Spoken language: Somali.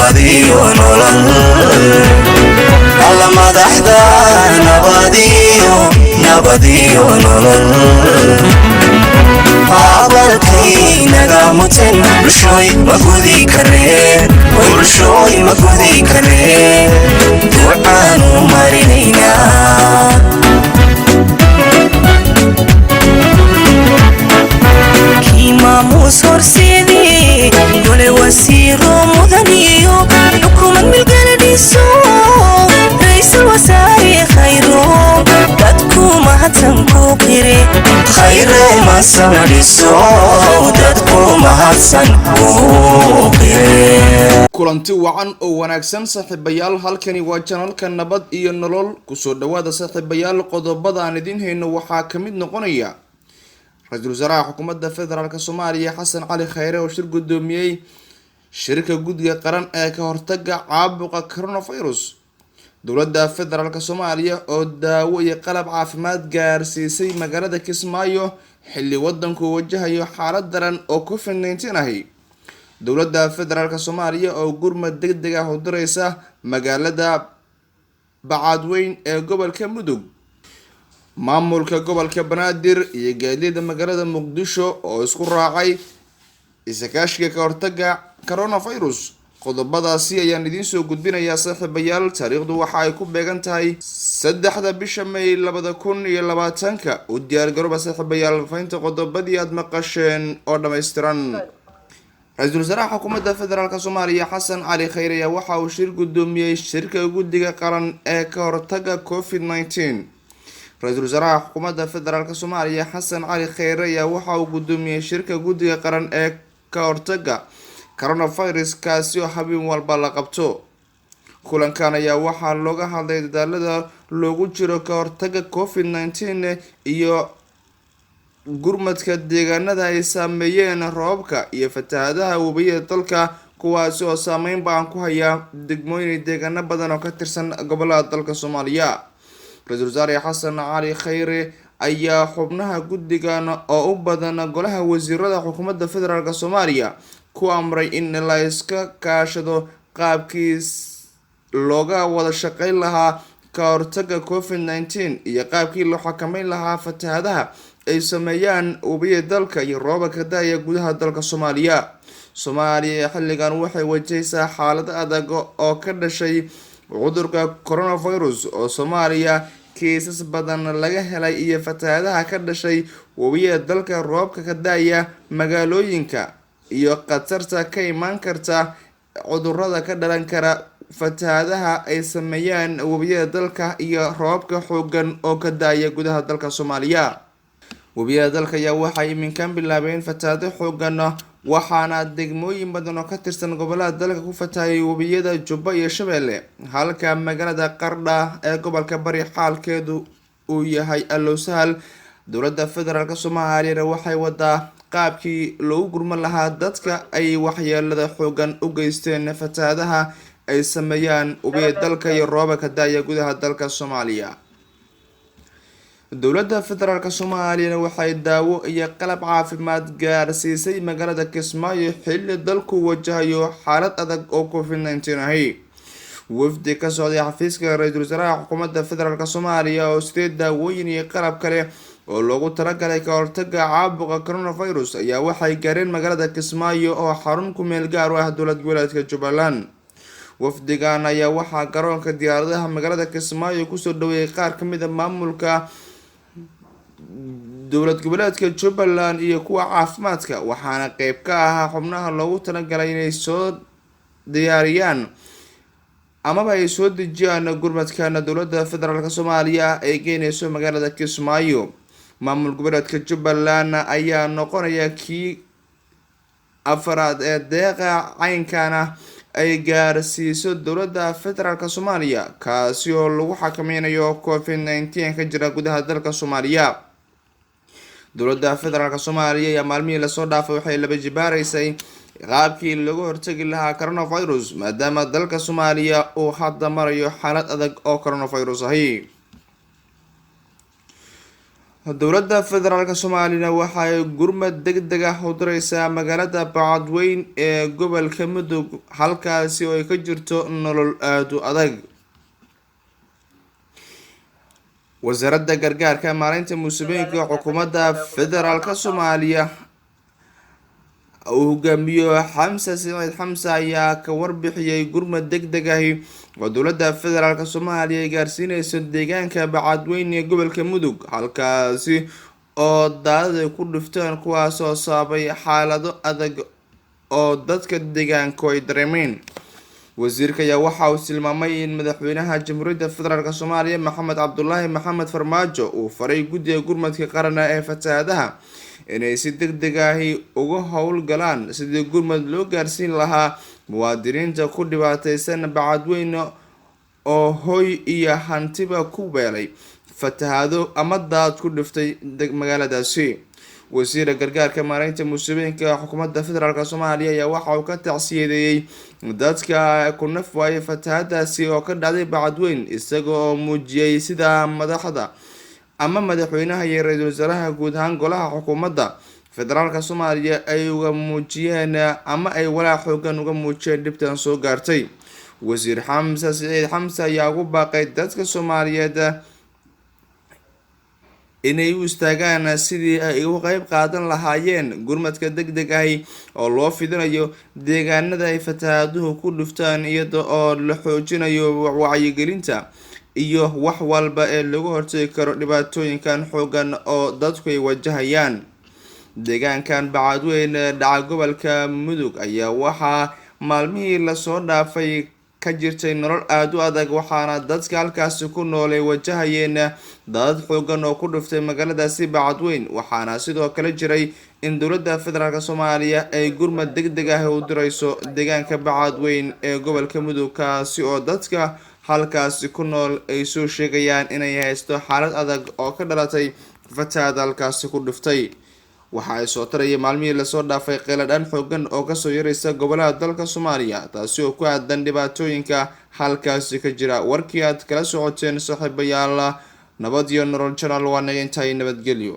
Nabadiyo nolol alla madaxda, nabadiyo, nabadiyo nolol abalkaynaga mutan. Bulshooy, ma gudi karee? Bulshooy, ma gudi karee? Ducaanu marinaynaa. Kii maamuus horseedii, gole wasiiro mudaniyo, xukuumad milgala dhiso, ra'iisul wasaare Khayro, dadku mahadsan ku qire. Khayre masana dhiso, dadku mahadsan ku qire. Kulanti wacan oo wanaagsan, saaxiibayaal. Halkani waa channelka Nabad iyo Nolol. Kusoo dhawaada, saaxiibayaal. Qodobada aan idiin hayno waxaa ka mid noqonaya ra-iisul wasaaraha xukuumadda federaalk Soomaaliya Xasan Cali Khayre oo shir guddoomiyey shirka guddiga qaran ee ka hortaga caabuqa coronavirus, dowladda federaalk Soomaaliya oo daawo iyo qalab caafimaad gaarsiisay magaalada Kismaayo xilli wadanku wajahayo xaalad daran oo COVID-19 ahi, dowladda federaalk Soomaaliya oo gurmad deg deg ah u direysa magaalada Bacaadweyn ee gobolka Mudug, maamulka gobolka Banaadir iyo gaadiida magaalada Muqdisho oo isku raacay isakaashiga ka hortaga coronavirus. Qodobadaasi ayaan idiin soo gudbinayaa, saaxiibayaal. Taariikhdu waxa ay ku beegan tahay 3-da bisha May 2020-ka. U diyaargarooba, saaxiibayaal, faynta qodobadii aada maqasheen oo dhammaystiran. Ra-iisul wasaaraha xukuumadda federaalk Soomaaliya Xasan Cali Khayre ayaa waxa uu shir guddoomiyey shirka guddiga qaran ee ka hortaga COVID-19. Ra-iisul wasaaraha xukuumadda federaalk Soomaaliya Xasan Cali Kheyre ayaa waxa uu guddoomiyey shirka guddiga qaran ee ka hortaga coronavirus, kaasi oo habeen walba la qabto. Kulankan ayaa waxaa looga hadlay dadaalada loogu jiro ka hortaga COVID-19 iyo gurmadka deegaanada ay saameeyeen roobabka iyo fatahadaha webiyada dalka, kuwaasi oo saameyn ba-an ku haya degmooyin iyo deegaano badan oo ka tirsan gobolada dalka Soomaaliya. Ra-iisul wasaare Xasan Cali Khayre ayaa xubnaha guddigan oo u badan golaha wasiirada xukuumadda federaalk Soomaaliya ku amray in la iska kaashado qaabkii looga wada shaqeyn lahaa ka hortaga COVID-19 iyo qaabkii loo xakameyn lahaa fatahadaha ay sameeyaan webiyada dalka iyo roobabka ka da-aya gudaha dalka Soomaaliya. Soomaaliya xilligan waxay wajahaysaa xaalad adag oo ka dhashay cudurka coronavirus oo Soomaaliya kiisas badan laga helay iyo fatahadaha ka dhashay webiyada dalka, roobka ka da-aya magaalooyinka iyo khatarta ka imaan karta cudurada ka dhalan kara fatahadaha ay sameeyaan webiyada dalka iyo roobabka xoogan oo ka da-aya gudaha dalka Soomaaliya. Webiyada dalka ayaa waxay iminkan bilaabeen fatahado xoogan, waxaana degmooyin badan oo ka tirsan gobolada dalka ku fatahayay webiyada Jubba iyo Shabeelle, halka magaalada Qardha ee gobolka Bari xaalkeedu uu yahay allow sahal. Dowladda federaalk Soomaaliyana waxay wadaa qaabkii loogu gurman lahaa dadka ay waxyeelada xoogan u geysteen fatahadaha ay sameeyaan webiyada dalka iyo roobabka ka da-aya gudaha dalka Soomaaliya. Dowladda federaalk Soomaaliyana waxay daawo iyo qalab caafimaad gaarsiisay magaalada Kismaayo xilli dalku wajahayo xaalad adag oo COVID-19 ahi. Wafdi ka socday xafiiska ra-iisul wasaaraha xukuumadda federaalk Soomaaliya oo sideed daawooyin iyo qalab kale oo loogu talagalay ka hortaga caabuqa coronavirus ayaa waxay gaareen magaalada Kismaayo oo xarun ku meel gaar u ah dowlad goboleedka Jubbaland. Wafdigan ayaa waxaa garoonka diyaaradaha magaalada Kismaayo kusoo dhaweeyay qaar kamid a maamulka dowlad goboleedka Jubbaland iyo kuwa caafimaadka, waxaana qeyb ka ahaa xubnaha loogu talagalay inay soo diyaariyaan amaba ay soo dejiyaan gurmadkana dowladda federaalk Soomaaliya ay geyneyso magaalada Kismaayo. Maamul goboleedka Jubbaland ayaa noqonaya kii afaraad ee deeqa caynkana ay gaarsiiso dowladda federaalk Soomaaliya, kaasi oo lagu xakameynayo COVID-19 ka jira gudaha dalka Soomaaliya. Dowladda federaalk Soomaaliya ayaa maalmihii lasoo dhaafay waxay laba jibaareysay qaabkii looga hortagi lahaa coronavirus, maadaama dalka Soomaaliya uu hadda marayo xaalad adag oo coronavirus ahi. Dowladda federaalk Soomaaliyana waxa ay gurmad deg deg ah u direysaa magaalada Bacadweyn ee gobolka Mudug, halkaasi oo ay ka jirto nolol aada u adag. Wasaaradda gargaarka maalinta musiibooyinka xukuumadda federaalk Soomaaliya uu hogaamiyo Xamse Siciid Xamse ayaa ka warbixiyay gurmad deg deg ahi oo dowladda federaalk Soomaaliya ay gaarsiineyso deegaanka Bacadweyn ee gobolka Mudug, halkaasi oo daadad ay ku dhifteen, kuwaas oo sababay xaalado adag oo dadka deegaanku ay dareemeen. Wasiirka ayaa waxa uu tilmaamay in madaxweynaha Jamhuuriyadda Federaalk Soomaaliya Maxamed Cabdulaahi Maxamed Farmaajo uu faray guddiga gurmadka qaran ee fatahaadaha inay si deg deg ahi uga howlgalaan sidii gurmad loo gaarsiin lahaa muwaadiniinta ku dhibaateysan Bacadweyne oo hoy iyo hantiba ku beelay fatahaado ama daad ku dhiftay magaaladaasi. Wasiira gargaarka maareynta musiibooyinka xukuumadda federaalk Soomaaliya ayaa waxa uu ka tacsiyadeeyey dadka ku naf waayay fatahaadaasi oo ka dhacday Bacadweyn, isaga oo muujiyey sida madaxda ama madaxweynaha iyo ra-iisul wasaaraha guud ahaan golaha xukuumadda federaalk Soomaaliya ay uga muujiyeen ama ay walaac xoogan uga muujiyeen dhibtan soo gaartay. Wasiir Xamse Siciid Xamse ayaa ugu baaqay dadka Soomaaliyeed inay u istaagaan sidii ay uga qeyb qaadan lahaayeen gurmadka deg deg ahi oo loo fidinayo deegaanada ay fatahaaduhu ku dhuftaan, iyada oo la xoojinayo wacyigelinta iyo wax walba ee lagu hortegi karo dhibaatooyinkan xoogan oo dadku ay wajahayaan. Deegaankan Bacadweyn ee dhaca gobolka Mudug ayaa waxaa maalmihii lasoo dhaafay ka jirtay nolol aada u adag, waxaana dadka halkaasi ku nool ay wajahayeen daadad xoogan oo ku dhuftay magaaladaasi Bacadweyn. Waxaana sidoo kale jiray in dowladda federaalk Soomaaliya ay gurmad deg deg ah u direyso deegaanka Bacadweyn ee gobolka Mudug, kaasi oo dadka halkaasi ku nool ay soo sheegayaan inay haysto xaalad adag oo ka dhalatay fatahaad halkaasi ku dhuftay. Waxa ay soo tarayay maalmihii lasoo dhaafay qeyladhaan xoogan oo kasoo yareysa gobolada dalka Soomaaliya, taasi oo ku aadan dhibaatooyinka halkaasi ka jira. Warkii aad kala socoteen saaxiibayaal Nabad iyo Nolol Channel waa naga intaay, nabadgelyo.